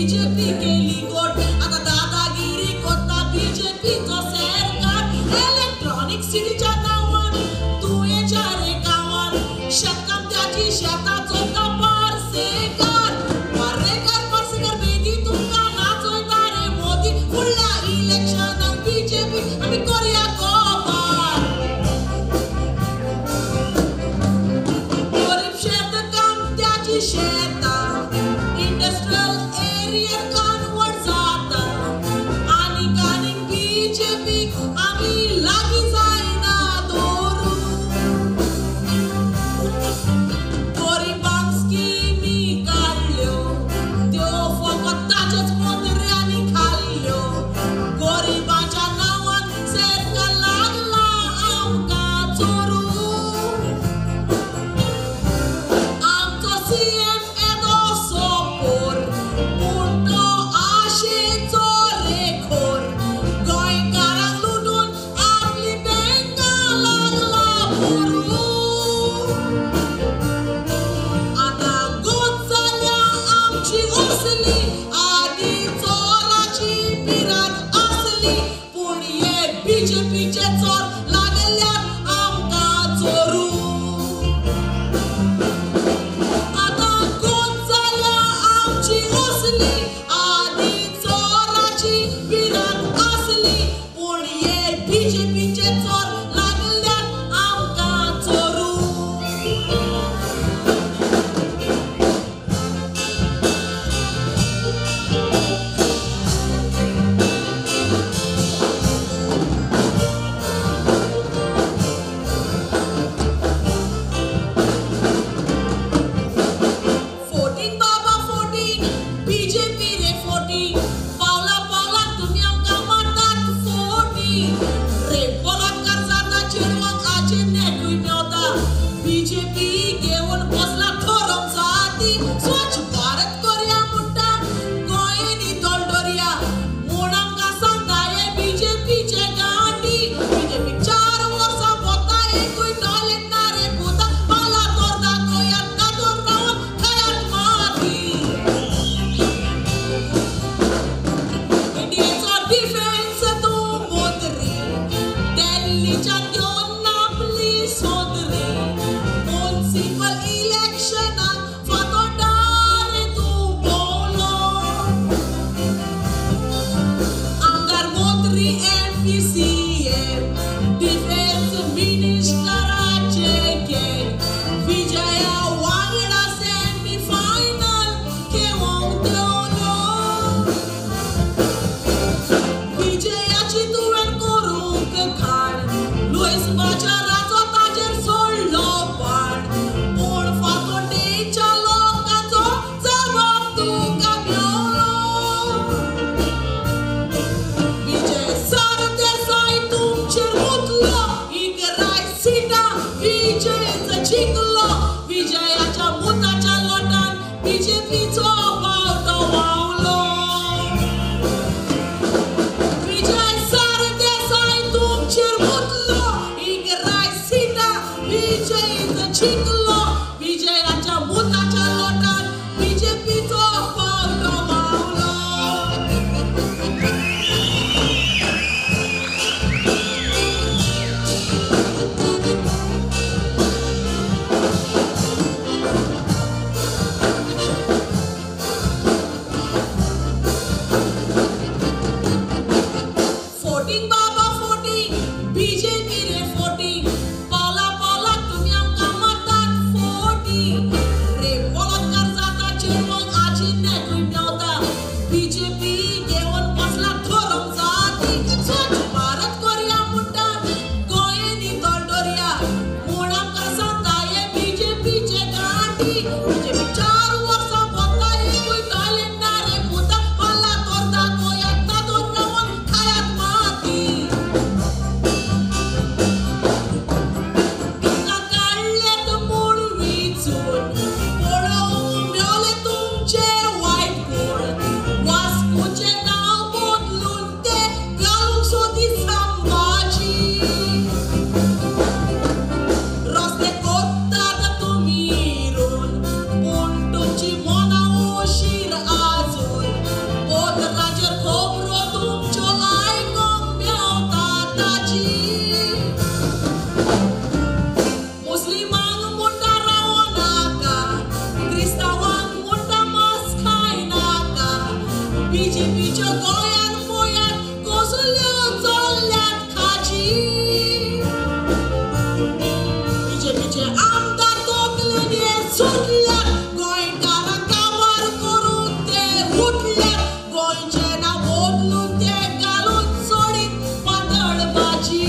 BJP केली गोट आता दादागिरी कोता बीजेपीचो सरकार इलेक्ट्रॉनिक सिटीच्या नांवान तुयेच्या रे गांवान शेतकामत्याची शेतां चोरता पार्सेकार पार्रेकार पार्सेकार बेगी तुमकां नाचोयता रे मोदी फुडल्या इलेक्शनाक बीजेपी आमी कोरया गोपार गरीब शेतकामत्याची शेतां इंडस्ट्रियल एरिया कन्वर्ट जाता आनीक आनीक बीजेपी आमी लागीं जायना दवरू गरिबांक स्किमी काडल्यो त्यो फकत ताचेच मंत्र्यांनी खाल्ल्यो गरिबांच्या नांवान सरकार लागला आमकां चोरू आमचो सीएम येदो सोपोर पूण तो आशेचो रे खोर गोंयकारांक लुटून आपली बँकां लागला भरू आतां गोत जाल्या आमची असली आदी चोराची पिरात आसली पूण हे बीजेपीचे चोर लागल्यात आमकां चोरू आतां गोत जाल्या आमची असली आदी चोराची पिरात आसली पूण हे बीजेपीचे चोर लागल्यात आमकां चोरू. फोटीन बाबा फोटीन बीजेपी रे फोटीन पावला पावला तुमी आमकां मारतात फोटीन रेप बलात्कार जाता चेडवांक आचेर नेटूय मेवता बीजेपी घेवन बसला थोरम जाती स्वच्छ भारत करया म्हणटा गोंयांनी दळदरया म्हूण आमकां सांगता हे बीजेपीचे गांधी बीजेपी 4 वर्सां वता एकूय टॉयलेट ना रे पुता पावला तर दाखयात ना तर रावन खायात माती. बीजेपीच्यो गोंयांत पोयात कोसल्यो चल्ल्यात खाजी. बीजेपीचे आमदार तकलेन सुटल्यात, गोंयकारांक काबार करून ते उठल्यात, गोंयचें नांव बदलून ते घालून सोडीत पातळ भाजी.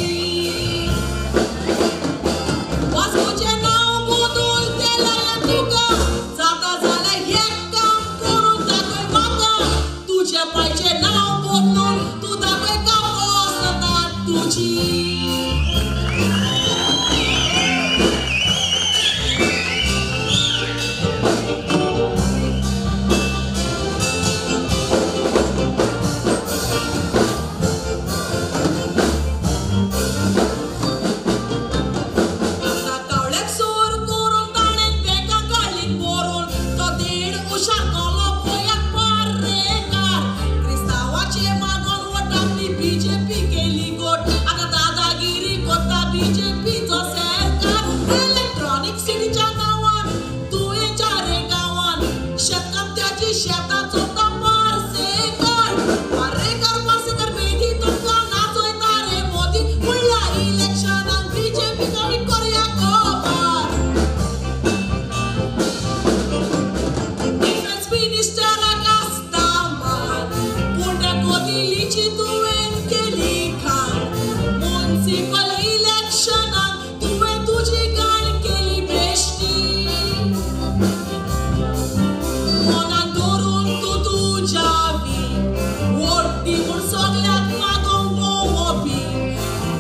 वास्कोचें नांव बदल ते लायलें तुका, जाता जाल्यार एक काम करून दाखय म्हाका, तुज्या पायचें नांव बदलून तूं दाखय कापोसता तुजी. तावळ्याक सोर करून ताणें बँका काडली बरोवन, तो देड हुशार कोलो पळयात पार्रेकार. क्रिस्तांवाचें मागोन वोट आपली बीजेपी केली गोट, आतां दादागिरी कोत्ता बीजेपीचो सरकार. इलेक्ट्रॉनीक सिटीच्या नांवान तुवें रे गांवान शेतकामत्याची शेतां चोरता पार्सेकार. पार्रेकार पार्सेकार बेगी तुमकां नाचयता रे मोदी, म्हणल्यार इलेक्शनाक बीजेपी आमी करया कबार. डिफेन्स मिनिस्टराक आसता मान, पूण त्या कोदिलीची तुवें केली खाण. मुन्सिपल इलेक्शनाक तुवें तुजी गाण केली बेश्टी. मनान धरून तूं तुज्या बी वोट दी म्हूण सगल्याक मागोंक भोंवपी,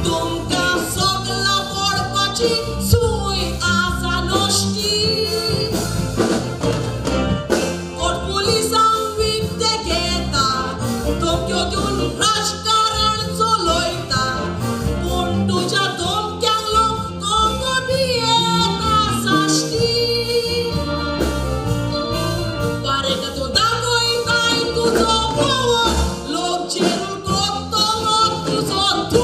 तुमकां सगळां पडपाची सूय आसा नश्टी. कोर्ट पुलिसांक विकते घेता, धमक्यो दिवन राजकारण चलयता, पूण तुज्या धमक्यांक लोक कोंबो भियेता साश्टी. बारीक तूं दाखयताय तुजो पावर, लोक चेरून कोत्तलो तुजो.